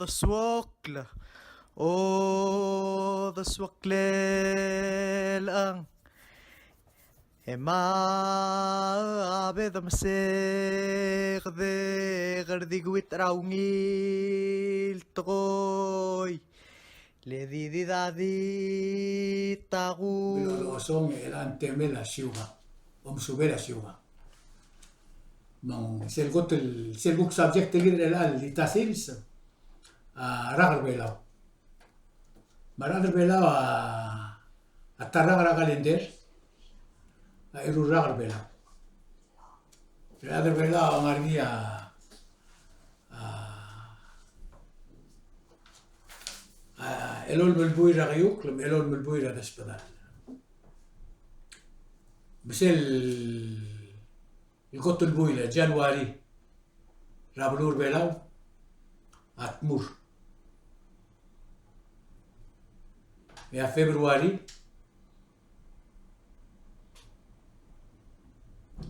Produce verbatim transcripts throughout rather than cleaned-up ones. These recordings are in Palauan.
Odesuokl, odesuoklel ang. E ma a bedul meseked e kede di kuit er a ungil tekoi. Le di di da di taku. Bilo osong e el a temel a siukang. Omesubel a siukang. Me ng sel kot el, sel kuk subject er kid er chelecha el di ta sils a rak er Belau. Me a rak er Belau a, a ta rak er a kalender a eru el rak er Belau. A rak er Belau a ngar er ngii a, a, a elolem el buil er a keiukl, me a elolem el buil er a desbedall. Me sel el kot el buil a January er a beluu er Belau a tmur. E a February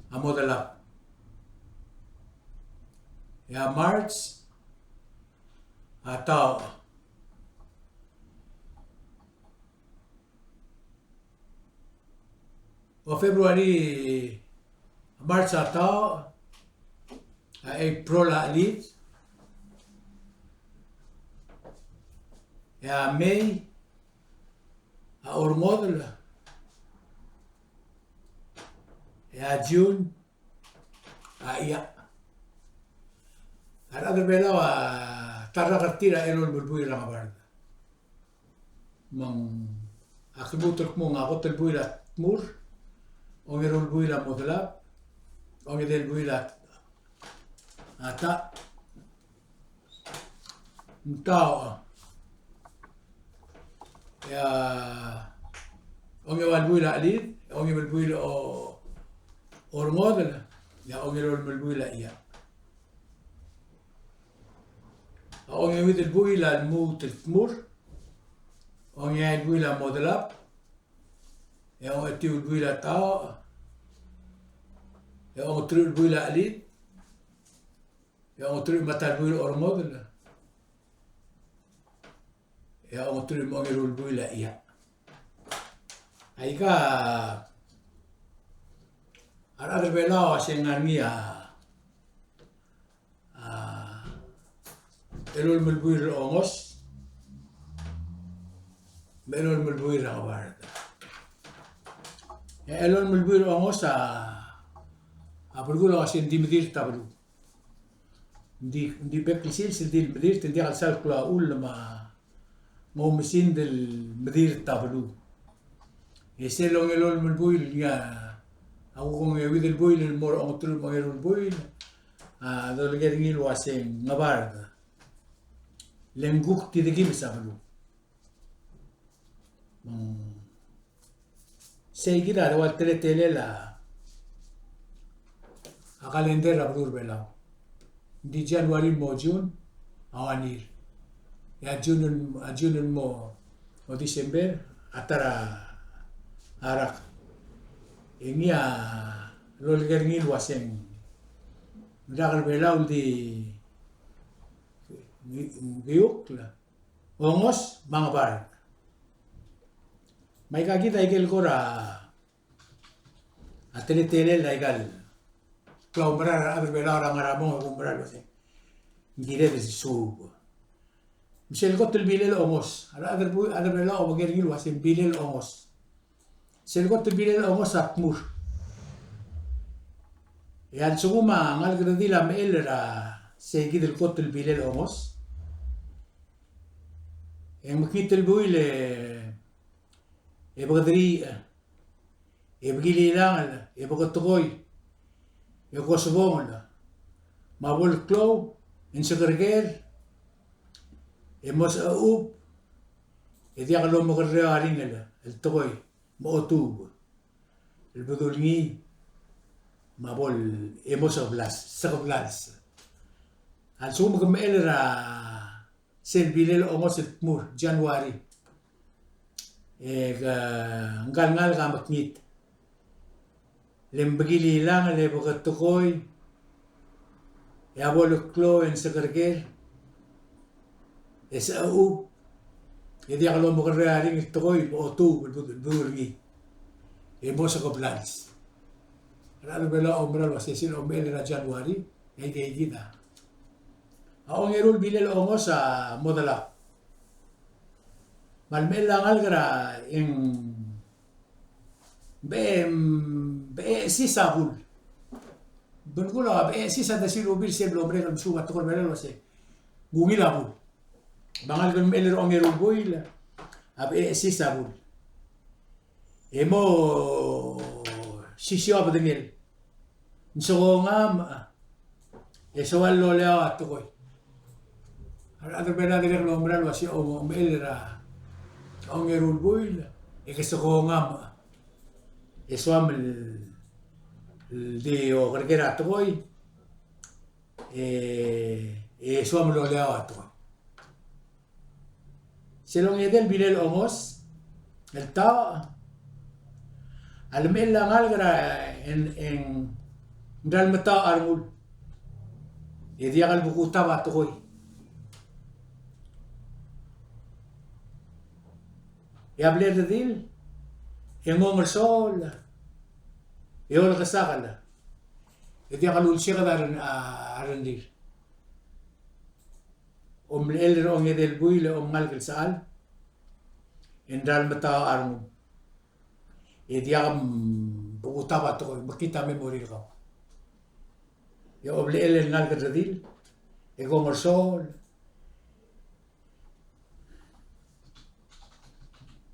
a modelab. E a March a taoch. O February, March a taoch, a April a chelid, e a May a orngodel, e a June a chiach. A rechad er Belau a ta el rak er tir a elolem el buil er a ngebard. Me ng a klmuut el kmo ng a kot el buil a tmur, ongeru el buil a modelab, ongedei el buil a, a taoch, ng taoch, e a ongeua el buil a chelid, ongeim el buil a orngodel, e a ongelolem el buil a chiach. A ongeuid el buil a lmuut el tmur, ongeai el buil a modelab, e a ongetiu el buil a taoch, e a ongeteruich el buil a chelid, e a ongeteruich me a ta el buil a orngodel, e a ongeteruich me a ongeru el buil a chiach. Aika a rechad er Belau a se ngar er ngii a a elolem el buil er a ongos, me a elolem el buil er a ngebard. E a elolem el buil er a ongos a, a belkul a uase ng di medirt a beluu. Ng di, ng di bek el sils el di medirt, ng diak el sal klou a chull me a ng oumesingd el medirt a beluu. E sel ongelolem el buil ngii a kuk ongeuid el buil el mo er a ongeteruich me a ongeru el buil a doleker er ngii el uase ng ngebard. Le ng kuk di dekimes a beluu. Me ng Sei kid a ua teletelel a kalender er a beluu er a Belau. Ng di January el mo June a one year. E a June el, a June el mo, mo December a ta er a rak. E ngii a loleker er ngii el uase ng rak er a Belau el di ng, ng keiukl, ongos me a ngebard. Me aika kid a ikel kora teletelel a ikal klaumerang er a rechad er a Belau er a ngar er a mong e kumerang el uase ng kired el suub. Me sel kot el bilel ongos, a rechad er a Belau a oker er ngii el uase ng bilel ongos. Sel kot el bilel ongos a tmur. E a lsekum a ngalek el redil a mechell er a sei kid el kot el bilel ongos, e ng mekngit el buil e, e bekederii, e bekililangel, e beketekoi, e kosebongel, me a bo el klou e ng sekerker, e mo sebechub, e diak lomekerreu a ringel el tekoi me a otuub el bedul ngii, me a bo el e mo sekeblals, sekeblals. A lsekum ke mechell er a sel bilel ongos el tmur, January, e ke ngalngalek a mekngit. Le ng bekililangel, e beketekoi, e a bo el klou e ng sekerker, e sechub, e diak lomekerreu a ringel tekoi me a otuub el bud-, el budul ngii. E mo sekeblals. A rechad er a Belau a oumera el uasei sel omechell er a January, e aikeikid a. A ongeru el bilel ongos a mo delak. Me a lemechell a ngalek er a e ng be-, beches a bul. Belkul a beches a desilubii sel blo merek el mesuub a tekoi er a Belau el uasei ng ungil a bul. Me a ngalek el mechell er a ongeru el buil a beches a bul. E mo sisiu a bedengel. Ng sekongamech, e soal loleaod a tekoi. A rechad er a Belau a dirrek el oumera el uasei omechell er a ongeru el buil e ke sekongamech, e soam el di okerker a tekoi, e, e soam el loleaod a tekoi. Sel ongedei el bilel ongos el taoch, a lemechell a ngalek er a e ng, e ng ralmetaoch a rengul, e diak el bekutab a tekoi. E a blil redil e ng ongersol, e olekesakl, e diak el ulseked a ren-, a, a rengrir. Omlechell er a ongedei el buil e omngalek el sechal, e ng ralmetaoch a rengum, e diak mbekutab a tekoi, mekngit a memory er kau. E omlechell el ngalek el redil e kongersol,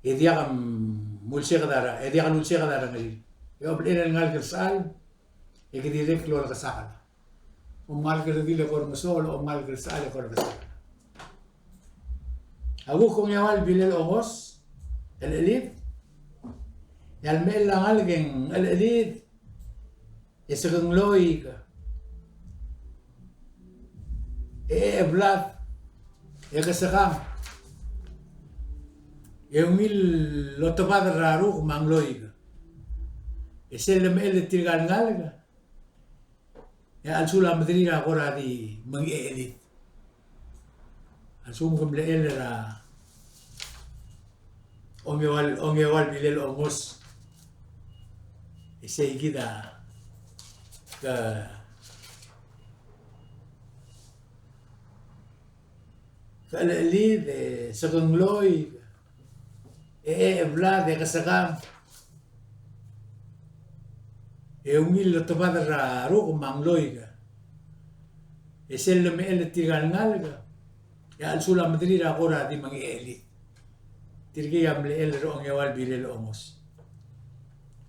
e diak mulseked a re-, e diak lulseked a rengrir. E omlechell el ngalek el sechal e ke dirrek el olekesakl. Omngalek el redil e korngesol, omngalek el sechal e korngesol. A kuk ongeua el bilel ongos, chelechelid. E a lemechell a ngalek e ng chelechelid, e sekengloik, e checheblad, e kesekang, e ungil lotebad er a ruk me a ngloik. E sel lemechell er tirka el ngalek, e a lsekum a medrir a kora di mengchechelid. A lsekum ke mlechell er a ongeua el, ongeua el bilel ongos, e seikid a ke, ke chelechelid, e sekengloik, e checheblad, e kesekang, e ungil lotebad er a ruk me a ngloik. E sel lemechell er tirka el ngalek, e a lsekum a medrir a kora di mengchechelid. Tirkei a mlechell er a ongeua el bilel ongos.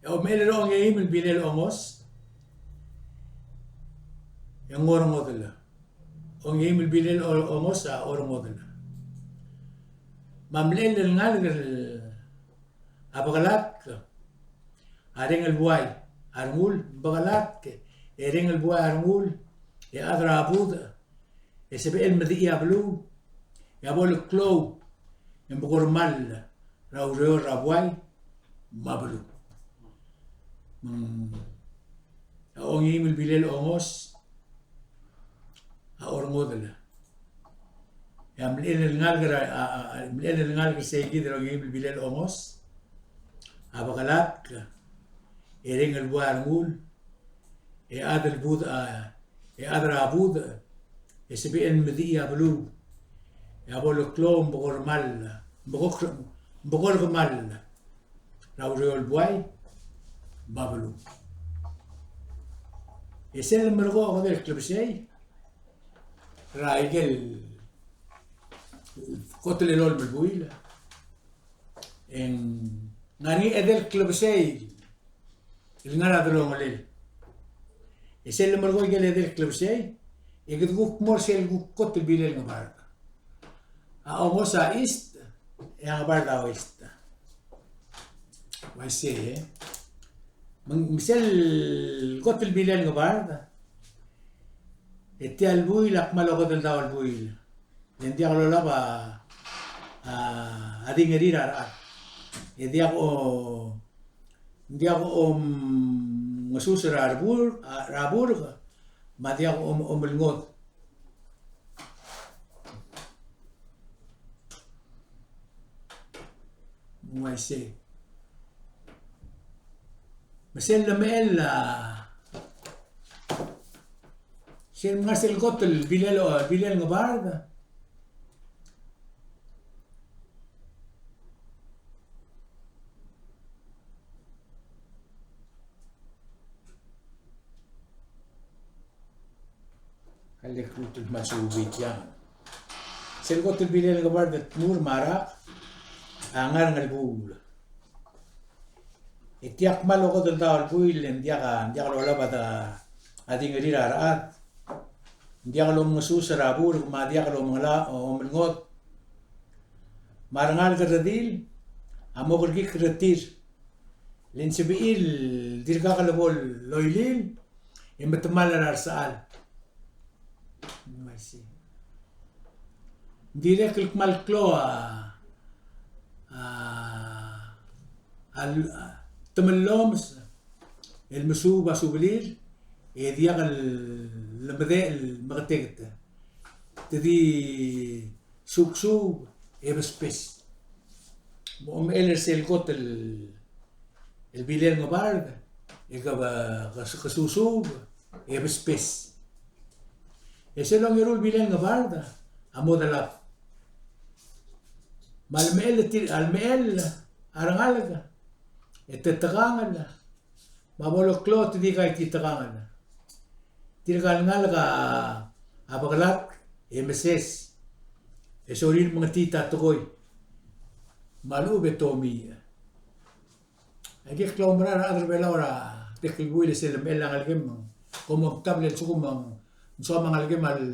E omechell er a ongeim el bilel ongos, e ng orengodel. Ongeim el bilel o-, ongos a orengodel. Me a mlechell el ngalek el a bekelatk, a reng el buai a rengul, bekelatk, e reng el buai a rengul, e chad er a budech, e sebechel el medechii a beluu, e a bo leklou, e ng bo kormal er a ureor er a buai me a beluu. Mm. A ongeim el bilel ongos a orengodel. E a mlechell el ngalek er a, a, a, a mlechell el ngalek er seikid er a ongeim el bilel ongos a bekelatk, e reng el buai a rengul, e chad el budech, a, e chad er a budech, e sebechel el medechii a beluu, e a bo leklou, me bo kormal, me bo kor-, me bo kormal er a ureor el buai me a beluu. E sel lemerekong a okedei el klebesei er a ikel kot el elolem el buil, e ng ngar er ngii a edei el klebesei el ngar er a delongelel. E sel lemerekong a ikel edei el klebesei, e kede kuk mo er sel kuk kot el bilel ngebard. A ongos a east, e a ngebard a west. Uaisei, e. Me ng, me sel kot el bilel ngebard, e tia el buil a kmal okedeldaol el buil. E ng diak lolab a, a, a dingerir a rechad. E diak o, ng diak omengesus er a rebur-, a, er a burk, me a diak om-, omelengod. Ng uaisei. Me sel lemechell a, sel ngar sel kot el bilel, bilel Ngebard. A le krutul me a suub e tiang. Sel kot el bilel Ngebard el tmur me a rak a ngar er a Ngelebuul. E tia kmal okedei el daob el buil, e ng diak, ng diak lolab a di, a di ngerir a rechad. Ng diak lomengesus er a burk, me a diak lomengelak, omelngot. Me a rengalek el redil a mo kerekikl er tir. Le ng sebechir el dirkak lebo loilil, e metemall er a resechal. Ng dirrek el kmal klou a, a, a, a temellomes el mesuub a subelir, e diak el lemedechel el meketeket. Te di suksuub e bespes. Mo omechell er sel kot el, el bilel Ngebard, e ke, ke, ke susuub e bespes. E sel ongeru el bilel Ngebard a mo delab. Me a lemechell tir, a lemechell a rengalek e te tekangel. Me a bo leklou e te di kaitekangel. Tirka el ngalek a bekelatk e meses, e sorir el mengetit a tekoi me a lechub e te omiich. Aike el klaumerang er a rechad er a Belau er a bek el buil e sel lemechell a ngelekem, kom omtab el lsekum ng soam a ngelekem a le,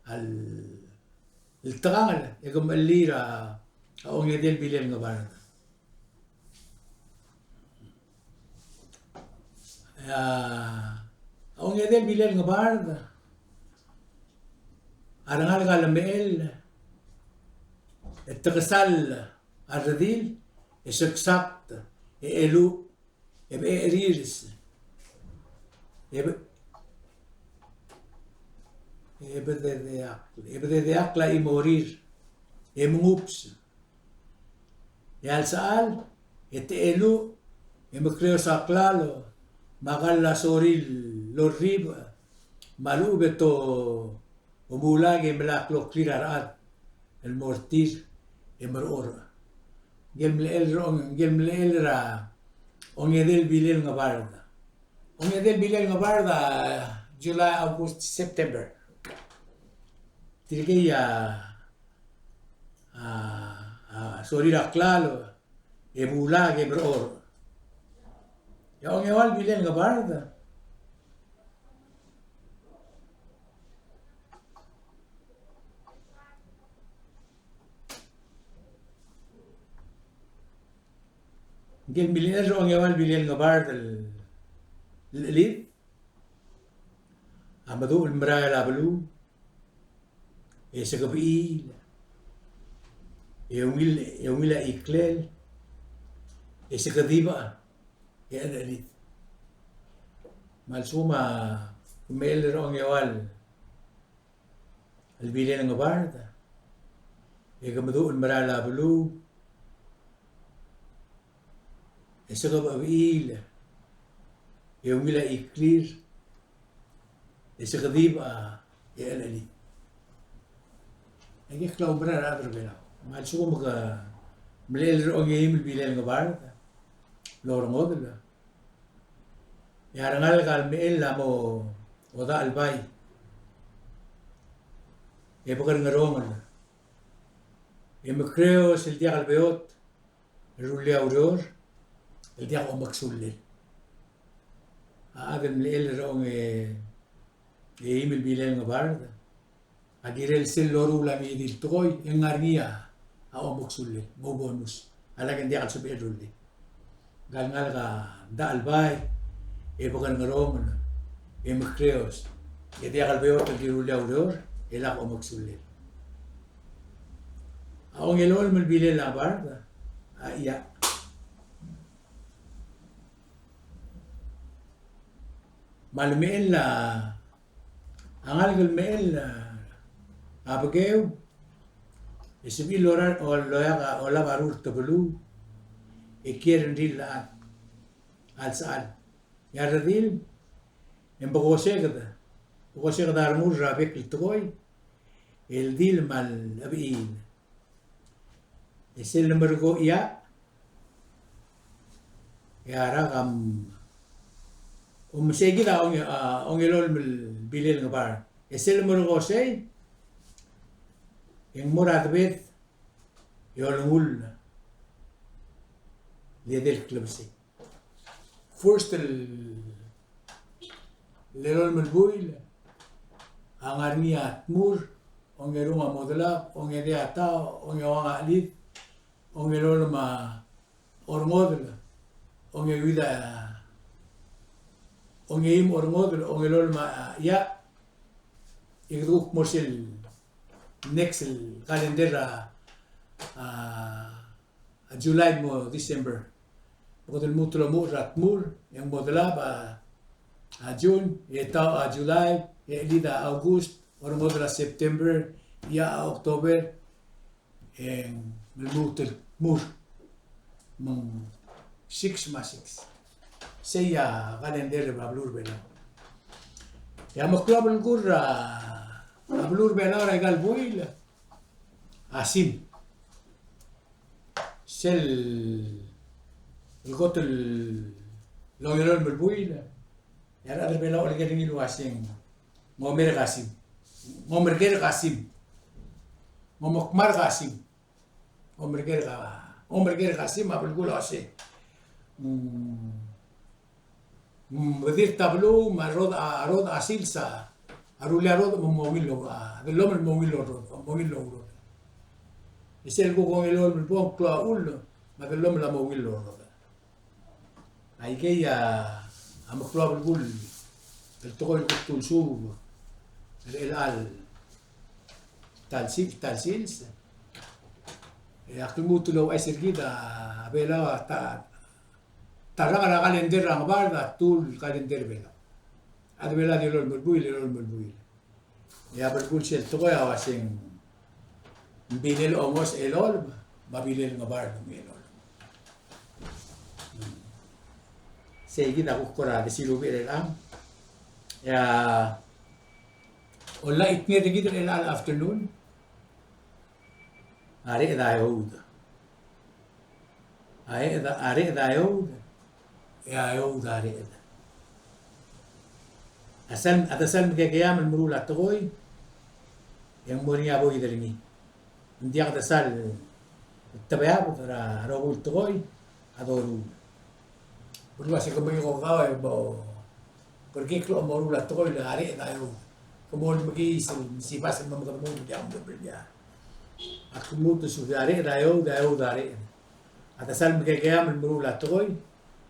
a le tekangel, e ke mechellir a ongedei el bilel Ngebard. A ongedei el bilel Ngebard a rengalek a lemechell e te kesall a redil, e seksakt, e cheluch, e becherirs, e be, e bededeakl, e bededeakl a chimorir, e mengups. E a lsechal e te cheluch, e mekreos a klalo, me a kall a sorir el orribech, me a lechub e te omulak e melai a kloklir a rechad el mo er tir e merechorech. Ngike el mlechell er a ong, ngike el mlechell er a ongedei el bilel Ngebard. Ongedei el bilel Ngebard a July, August, September. Tirkei a, a, a sorir a klalo, e bulak e merechorech. E a ongeua el bilel Ngebard, ngike el mlechell er a ongeua el bilel Ngebard el chelid a meduch el merael a beluu, e sekebechiil, e ungil, e ungil a chiklel, e sekedibech, e chelchelid. Me a lsekum a kmechell er a ongeua el bilel Ngebard, e ke meduch el merael a beluu, e sekebechiil, e ungil a chiklir, e sekedibech, e chelchelid. Aike el klaumerang er a rechad er a Belau. Me a lsekum ke mlechell er a ongeim el bilel Ngebard el orrengodel, e a rengalek a lemechell a mo odachelbai, e bekerengerongel, e mekreos el diak el beot el rullii a ureor el diak omeksellel. A chad el mlechell er a ongeim el bilel Ngebard a kirel sel loruul a ngii di el tekoi e ng ngar er ngii a omeksellel, mo bonus a lak e ng diak el sebechel el rullii. Ngka el ngalek a dachelbai, e bekerengerongel, e mekreos, e diak el beot el di rullii a ureor e lak omeksellel. A ongelolem el bilel a Ngebard a Iach. Me a lemechell a, a ngalek el mechell a, a Bekeu, E sebechir el ola, o, loia a, olab a rurt el beluu, e kiei er ngii el chad, a lsechal. E a redil, e ng bo koseked, bo koseked a rengul er a bek el tekoi, el dil me a lebechiil. E sel lemerekong ia, e a rak a m-, omesei kid a onge-, a, ongelolem el bilel ngebard. E sel lemerekong sei, e ng mo er a debed, e olengull el edei el klebesei. First el, el elolem el buil a ngar er ngii a Tmur, ongerung a Modelab, ongedei a Tau, ongeuang a Chelid, ongelolem a Orngodel, ongeuid a, ongeim Orngodel, ongelolem a Ia, e kede kuk mo er sel next el calendar a, a, a July mo December. Bo kede lmuut el omuchel er a Tmur, e ng Modelab a, a June, e Tau a July, e Chelid a August, Orngodel a September, Ia a October, e ng lmuut el Tmur. Me ng six me a six. Sei a calendar er a beluu er a Belau. E a meklou a belkul er a, a beluu er a Belau er aika el buil a sim. Sel kot el ongelolem el buil, e a rechad er a Belau a oleker er ngii el uaseng, ng omerk a sim. Ng omerker a sim. Ng omekmark a sim. Ng omerker a, ng omerker a sim a belkul a uasei. Mm. Mm, bedilt a beluu, me a rodech, a rodech a sils a, a rullii a rodech me ng mo ungil el, a, dellomel el mo ungil el rodech, mo ungil el ourodech. E sel kuk ongelolem el buil a klou a chull, me a dellomel a mo ungil el ourodech. Aikei a, a meklou a belkul el tekoi el kuk dulsuub er chelecha el ta el si-, ta el sils. E ak lmuut el ouchais er kid a Belau a ta, ta el rang er a calendar er a ngebard a tul calendar er a Belau. A de Belau a di elolem el buil, elolem el buil. E a belkul sel tekoi a uaseng ng bilel ongos elolem, me a bilel ngebard me a elolem. Sei kid a kuk kora desilubii er chelechang. E a ollei a tekinged er kid er chelecha el afternoon. A reched a eoud. A reched a, a reched a eoud. E a eoud a reched. A sal, a de sal mekekeam el meruul a tekoi, e ng mo er ngii a boid er ngii. Ng diak de sal tebeabed er a rokui el tekoi a doruul. Belkul a se ke mekekokau e bo kerekikl el omeruul a tekoi el a reched a eoud. Ke mo mekiis el mesibas el mo mekedmokl el diak mdebel ia. Ak lmuut el subedir a reched a eoud, a eoud a reched. A de sal mekekeam el meruul a tekoi,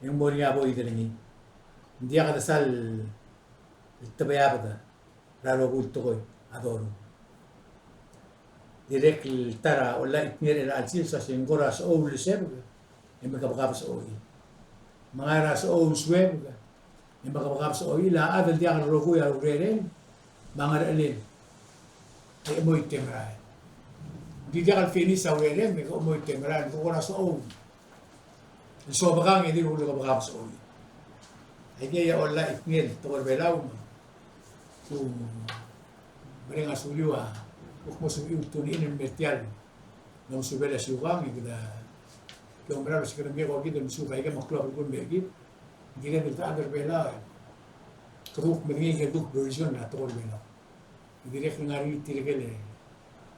e ng mo er ngii a boid er ngii. Ng diak de sal tebeabed er a rokui el tekoi a doruul. Dirrek el ta er a ollei a tekinged er chelecha el sils a se ng kora sechou el sebek, e mekebekebes a oil. Me ng ngar er a sechou el suebek, e mekebekebes a oil. A chad el diak el rokui a urerem, me a ngerechelel, e chemoi temerael. Ng di diak el finish a urerem, e chemoi temerael, ng kora sechou el sobekang e di kuk lekebekebes a oil. Aikei a ollei a tekinged el tekoi er a Belau me, ku mereng a suliu a, kuk mo suliu el tune in el mer tia el omesubel a siukang, e kede, ke oumera el osiik er kemiu kid el mesubel aike el meklou a belkul el mei er kid. Ng kired el chad er a Belau, kede kuk medengei aike el kuk version er a tekoi er a Belau. Dirrek el ngar er ngii tirke el,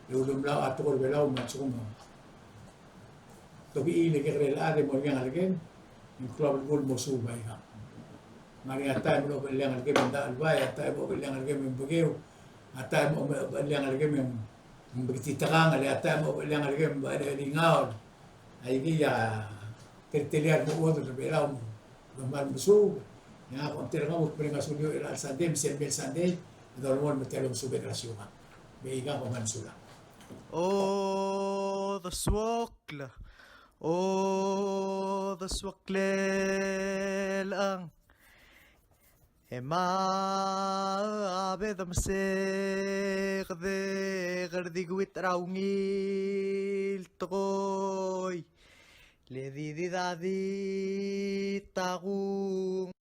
e ulemlau a tekoi er a Belau me a lsekum a tobechiil e kekerei el chad e mo er ngii a ngelekem, e ng klou a belkul el mo suub aikang. Ng ngar er ngii a taem el obechellii a ngelekem e ng dachelbai, a taem el obechellii a ngelekem e ng bekeu, a taem el obechellii a ngelekem e ng beketitekangel, a taem el obechellii a ngelekem e ng bechelingaol. Aikei a teletelel a remechuodel er a Belau me kmal mesuub. E ngak a Omter Ngau, mereng a suliu er chelecha el Sunday, me sel mei el Sunday, e dolemolem el tia el omesubed er a siukang. Me aikang, kom kmal mesulang. Odesuokl, odesuoklel ang. E ma a bedemsek de kerdikuit er a ungil tekoi. Le di di da di takung